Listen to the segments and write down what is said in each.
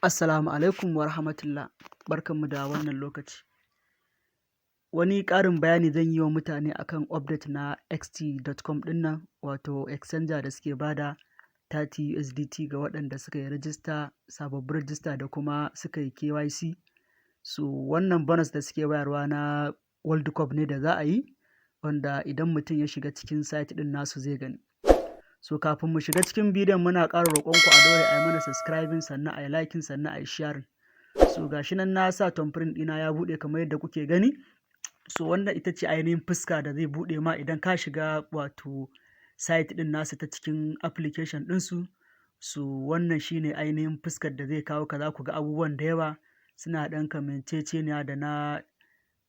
Assalamu alaikum wa rahmatullah, barkanmu da wannan lokaci. Wani ƙarin bayani zan yi wa mutane akan update na xt.com ɗin nan, wato exchanger da suke bada 30 USDT ga waɗanda suka yi rajista, sababbin rajista da kuma suka yi KYC. So wannan bonus da suke bayarwa na World Cup ne da za a yi, wanda idan mutum ya shiga cikin site ɗin nasu zai gani. So kafin mu shiga cikin bidiyon, muna ƙara roƙonku a daure a yi mana subscribing, sannan a yi liking, sannan a yi sharing. So gashi nan na sa thumbprint ɗina ya buɗe kamar yadda kuke gani. So wannan ita ce ainihin fuska da zai buɗe ma idan ka shiga wato site ɗin nasu ta cikin application ɗinsu. So wannan shine ainihin fuskar da zai kawo ka. Za ku ga abubuwan da yawa suna ɗan kamanceceniya da na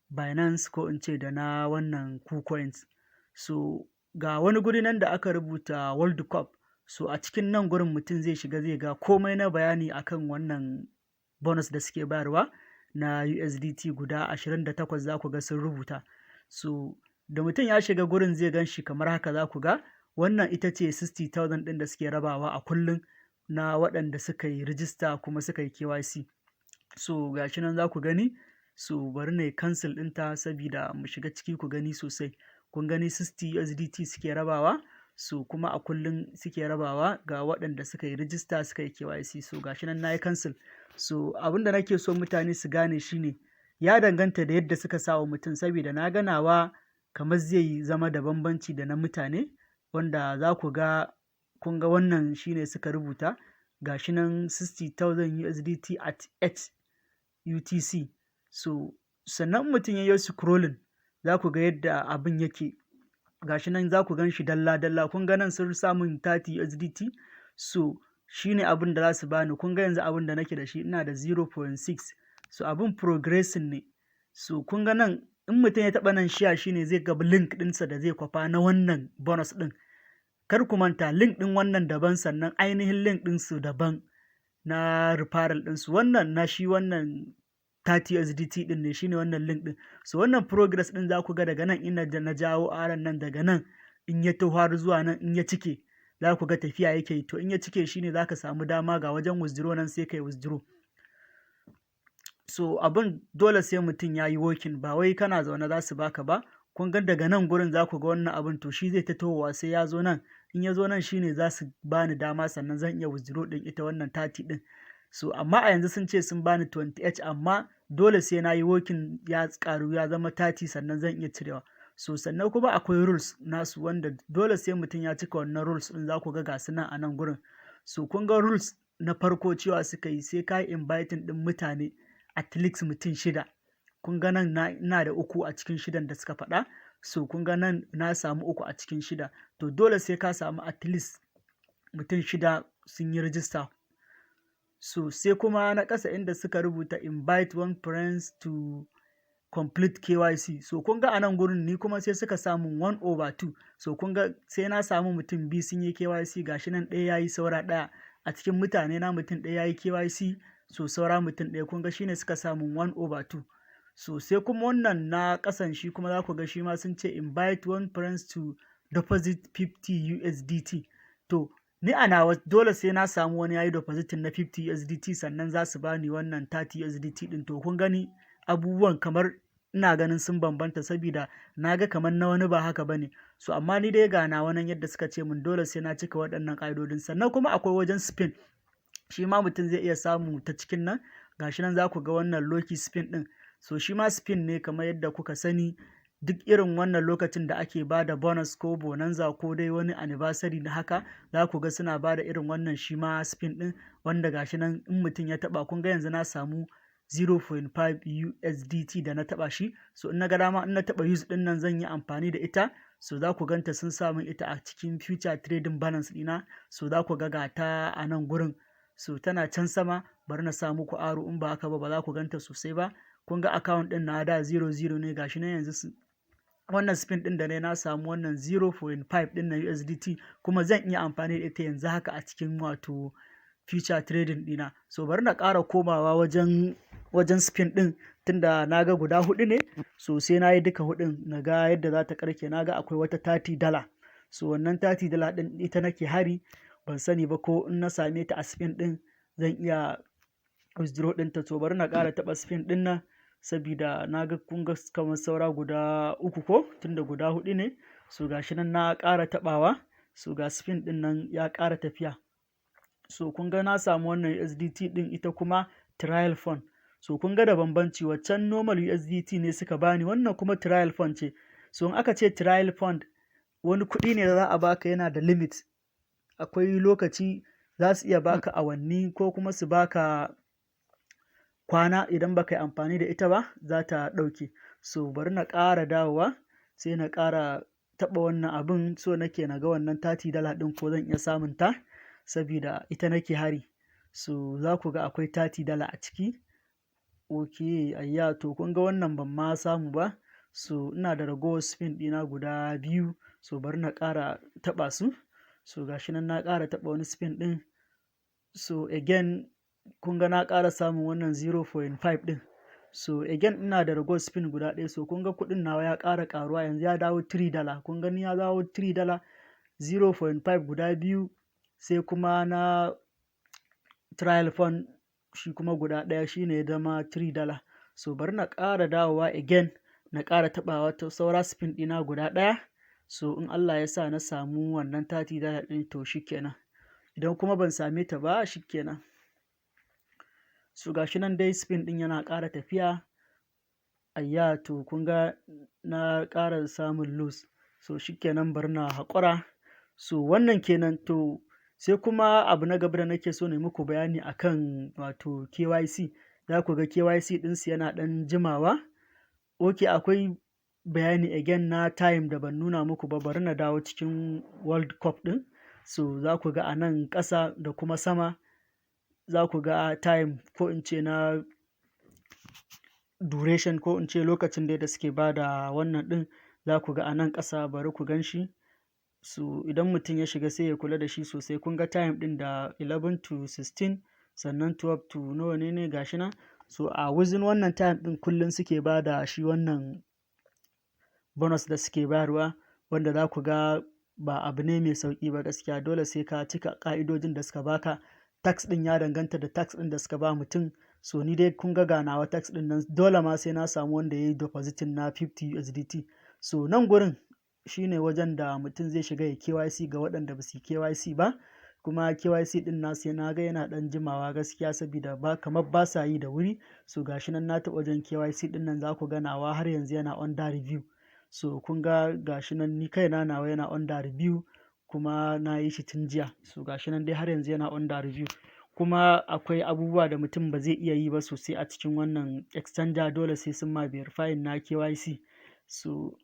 Binance, ko in ce da na wannan KuCoins. So ga wani guri nan da aka rubuta World Cup. So a cikin nan gurin mutum zai shiga, zai ga komai na bayani akan wannan bonus da suke bayarwa na USDT guda 28, za ku ga sun rubuta. So da mutum ya shiga gurin zai gan shi kamar haka. Za ku ga wannan ita ce 60,000 ɗin da suke rabawa a kullum na waɗanda suka yi rijista kuma suka yi KYC. So ga shi nan za ku gani. So bari na yi cancel ɗinta sabida mu shiga ciki ku gani sosai. Kun gani, 60 USDT suke rabawa, so kuma a kullum suke rabawa ga waɗanda suka yi rijista, suka yi KYC. So ga shi nan na yi cancel. So abin da nake so mutane su gane shine ya danganta da yadda suka sa wa mutum, saboda na ga nawa kamar zai zama da bambanci da na mutane, wanda za ku ga, kun ga wannan shine suka rubuta, ga shi nan 60,000 USDT at 8 UTC. So sannan mutum ya yi scrolling, za ku ga yadda abin yake. Ga shi nan za ku gan shi dalla-dalla. Kun ga nan sun samun 30 USDT. So shine abin da za su bani. Kun ga yanzu abin da nake da shi, ina da 0.6. So abin progressing ne. So kun ga nan, in mutum ya taɓa nan share, shine zai ga link ɗinsa da zai kwafa na wannan bonus ɗin. Kar ku manta, link ɗin wannan daban, sannan ainihin link ɗinsu daban na referral ɗinsu. Wannan na shi wannan 30 USDT ɗin ne, shine wannan link ɗin. So wannan progress ɗin, za ku ga daga nan ina da na jawo arrow nan, daga nan in ya taho har zuwa nan, in ya cike, za ku ga tafiya yake yi. To in ya cike shine za ka samu dama, ga wajen withdraw nan, sai kai withdraw. So abin dole sai mutum ya yi working, ba wai kana zaune za su baka ba. Kun ga daga nan gurin za ku ga wannan abin, to shi zai ta tahowa sai ya zo nan. In ya zo nan shine za su bani dama, sannan zan iya withdraw ɗin ita wannan 30 ɗin. So amma a yanzu sun ce sun bani 28, amma dole sai na yi working ya ƙaru ya zama 30, sannan zan iya cirewa. So sannan kuma akwai rules nasu wanda dole sai mutum ya cika wannan rules ɗin. Za ku ga gasu nan a nan gurin. So kun ga rules na farko, cewa suka yi sai ka yi inviting ɗin mutane at least mutum shida. Kun ga nan ina da uku a cikin shidan da suka faɗa. So kun ga nan na samu uku a cikin shida. To dole sai ka samu at least mutum shida sun yi rijista. So sai kuma na ƙasa inda suka rubuta "invite one friends to complete KYC". So kun ga a nan gurin ni kuma sai suka samu 1 over 2. So kun ga sai na samu mutum biyu sun yi KYC. Gashi nan ɗaya yayi, saura ɗaya. A cikin mutane na mutum ɗaya yayi KYC, so saura mutum ɗaya. Kun ga shine suka samu 1 over 2. So sai kuma wannan na ƙasan, shi kuma za ku ga shi ma sun ce "invite one friends to deposit 50 USDT". To ni a nawa dole sai na samu wani yayi depositing na 50 USDT, sannan za su bani wannan 30 USDT ɗin. To kun gani, abubuwan kamar ina ganin sun bambanta, saboda na ga kamar na wani ba haka bane. So amma ni dai ga nawa nan yadda suka ce min dole sai na cika waɗannan ƙa'idodin. Sannan kuma akwai wajen spin, shi ma mutum zai iya samu ta cikin nan. Gashi nan za ku ga wannan lucky spin ɗin. So shi ma spin ne kamar yadda kuka sani. Duk irin wannan lokacin da ake ba da bonus ko bonanza ko dai wani anniversary na haka, za ku ga suna ba da irin wannan shi ma spin ɗin, wanda gashi nan in mutum ya taɓa, kun ga yanzu na samu 0.5 USDT da na taɓa shi. So in na ga dama, in na taɓa use ɗin nan, zan yi amfani da ita. So za ku ganta sun sa min ita a cikin future trading balance ɗina. So za ku ga ta a nan gurin. So tana can sama. Bari na sa muku arrow, in ba haka ba ba za ku ganta sosai ba. Kun ga account ɗin na da 00 ne. Gashi nan yanzu wannan spin ɗin da ne, na samu wannan 0.5 ɗin na USDT, kuma zan iya amfani da ita yanzu haka a cikin wato future trading ɗina. So bari na ƙara komawa wajen spin ɗin, tunda na ga guda huɗu ne. So sai na yi duka huɗun na ga yadda za ta ƙarke. Na ga akwai wata $30. So wannan $30 ɗin ita nake hari. Ban sani ba ko in na same ta a spin ɗin zan iya Withdraw ɗinta. To, bari na ƙara taɓa spin ɗin nan sabida na ga, kun ga kamar saura guda uku ko, tunda guda huɗu ne. So gashi nan na ƙara taɓawa. So ga spin ɗin nan ya ƙara tafiya. So kun ga na samu wannan USDT ɗin, ita kuma trial fund. So kun ga da bambanci, waccan normal USDT ne suka bani, wannan kuma trial fund ce. So in aka ce trial fund, wani kuɗi ne da za a baka, yana da limit. Akwai lokaci, za su iya baka awanni ko kuma su baka kwana, idan baka yi amfani da ita ba za ta ɗauke. So bari na ƙara dawowa, sai na ƙara taɓa wannan abin. So nake na ga wannan $30 ɗin ko zan iya samun ta, sabida ita nake hari. So za ku ga akwai $30 a ciki. Ok, ayya, to kun ga wannan ban ma samu ba. So ina da ragowar spin ɗina guda biyu. So bari na ƙara taɓa su. So gashi nan na ƙara taɓa wani spin ɗin. So again kun ga na ƙara samun wannan 0.5 ɗin. So again ina da ragowar spin guda ɗaya. So kun ga kuɗin nawa ya ƙara ƙaruwa, yanzu ya dawo $3. Kun gani, ya dawo $3, 0.5 guda biyu, sai kuma na trial fund shi kuma guda ɗaya, shine ya zama $3. So bari na ƙara dawowa again, na ƙara taɓawa ta saura spin ɗina guda ɗaya. So in Allah ya sa na samu wannan $30 ɗin, to shikenan. Idan kuma ban same ta ba, shikenan. So gashi nan dai spin ɗin yana ƙara tafiya. Ayya, to kun ga na ƙara samun loss. So shikenan, bari na haƙura. So wannan kenan. To sai kuma abu na gaba da nake so na yi muku bayani akan, wato KYC. Za ku ga KYC ɗinsu yana ɗan jimawa. Ok, akwai bayani again na time da ban nuna muku ba. Bari na dawo cikin World Cup ɗin. So za ku ga a nan ƙasa da kuma sama za ku ga time, ko in ce na duration, ko in ce lokacin dai da suke ba da wannan ɗin, za ku ga a nan ƙasa. Bari ku gan shi. So idan mutum ya shiga sai ya kula da shi sosai. Kun ga time ɗin da 11 to 16, sannan 12 to nawa ne ne, gashi nan. So a within wannan time ɗin kullum suke ba da shi wannan bonus da suke bayarwa, wanda za ku ga ba abu ne mai sauƙi ba gaskiya. Dole sai ka cika ƙa'idojin da suka baka. Task ɗin ya danganta da task ɗin da suka ba mutum. So ni dai kun ga ga nawa task ɗin nan, dole ma sai na samu wanda ya yi depositing na 50 USDT. So nan gurin shine wajen da mutum zai shiga ya KYC, ga waɗanda ba su yi KYC ba. Kuma KYC ɗin nasu na ga yana ɗan jimawa gaskiya, saboda ba kamar ba sa yi da wuri. So gashi nan na taɓa wajen KYC ɗin nan, za ku ga nawa har yanzu yana under review. So kun ga gashi nan, ni kaina nawa yana under review, kuma na yi shi tun jiya. So gashi nan dai har yanzu yana under review. Kuma akwai abubuwa da mutum ba zai iya yi ba sosai a cikin wannan exchanger, dole sai sun ma verifying na KYC. So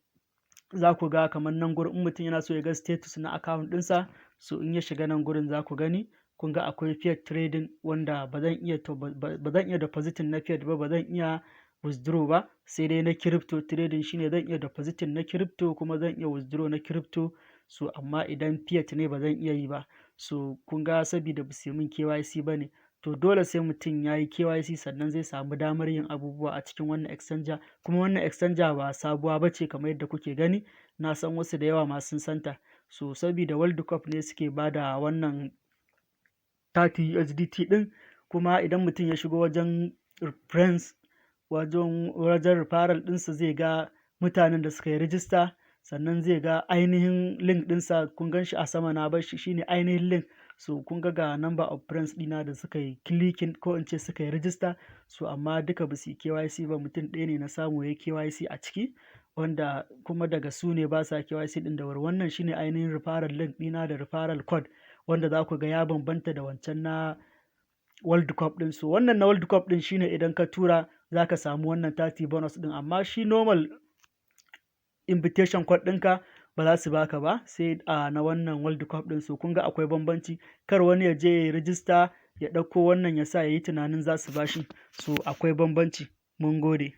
za ku ga kamar nan gurin, in mutum yana so ya ga status na account ɗinsa, so in ya shiga nan gurin za ku gani. Kun ga akwai fiat trading, wanda ba zan iya depositing na fiat ba, ba zan iya withdraw ba, sai dai na crypto trading shine zan iya depositing na crypto kuma zan iya withdraw na crypto. So amma idan fiat ne ba zan iya yi ba. So kun ga saboda ba su yi min KYC ba ne. To dole sai mutum ya yi KYC sannan zai samu damar yin abubuwa a cikin wannan exchanger. Kuma wannan exchanger ba sabuwa ba ce kamar yadda kuke gani. Na san wasu da yawa ma sun santa. So saboda World Cup ne suke ba da wannan 30 USDT ɗin. Kuma idan mutum ya shigo wajen friends, wajen referral ɗinsa, zai ga mutanen da suka yi rijista, sannan zai ga ainihin link ɗinsa. Kun gan shi a sama, na bar shi, shine ainihin link. So kun ga number of friends ɗina da suka yi clicking, ko in ce suka yi rijista. So amma duka ba su yi KYC ba, mutum ɗaya ne na samu ya yi KYC a ciki, wanda kuma daga su ne ba sa KYC ɗin da wuri. Wannan shine ainihin referral link ɗina da referral code, wanda za ku ga ya bambanta da wancan na World Cup ɗin. So wannan na World Cup ɗin shine idan ka tura za ka samu wannan 30 bonus ɗin, amma shi normal invitation code ɗinka ba za su baka ba, sai a na wannan World Cup ɗin. So kun ga akwai bambanci, kar wani ya je ya yi rijista ya ɗauko wannan ya sa ya yi tunanin za su bashi. So akwai bambanci. Mun gode.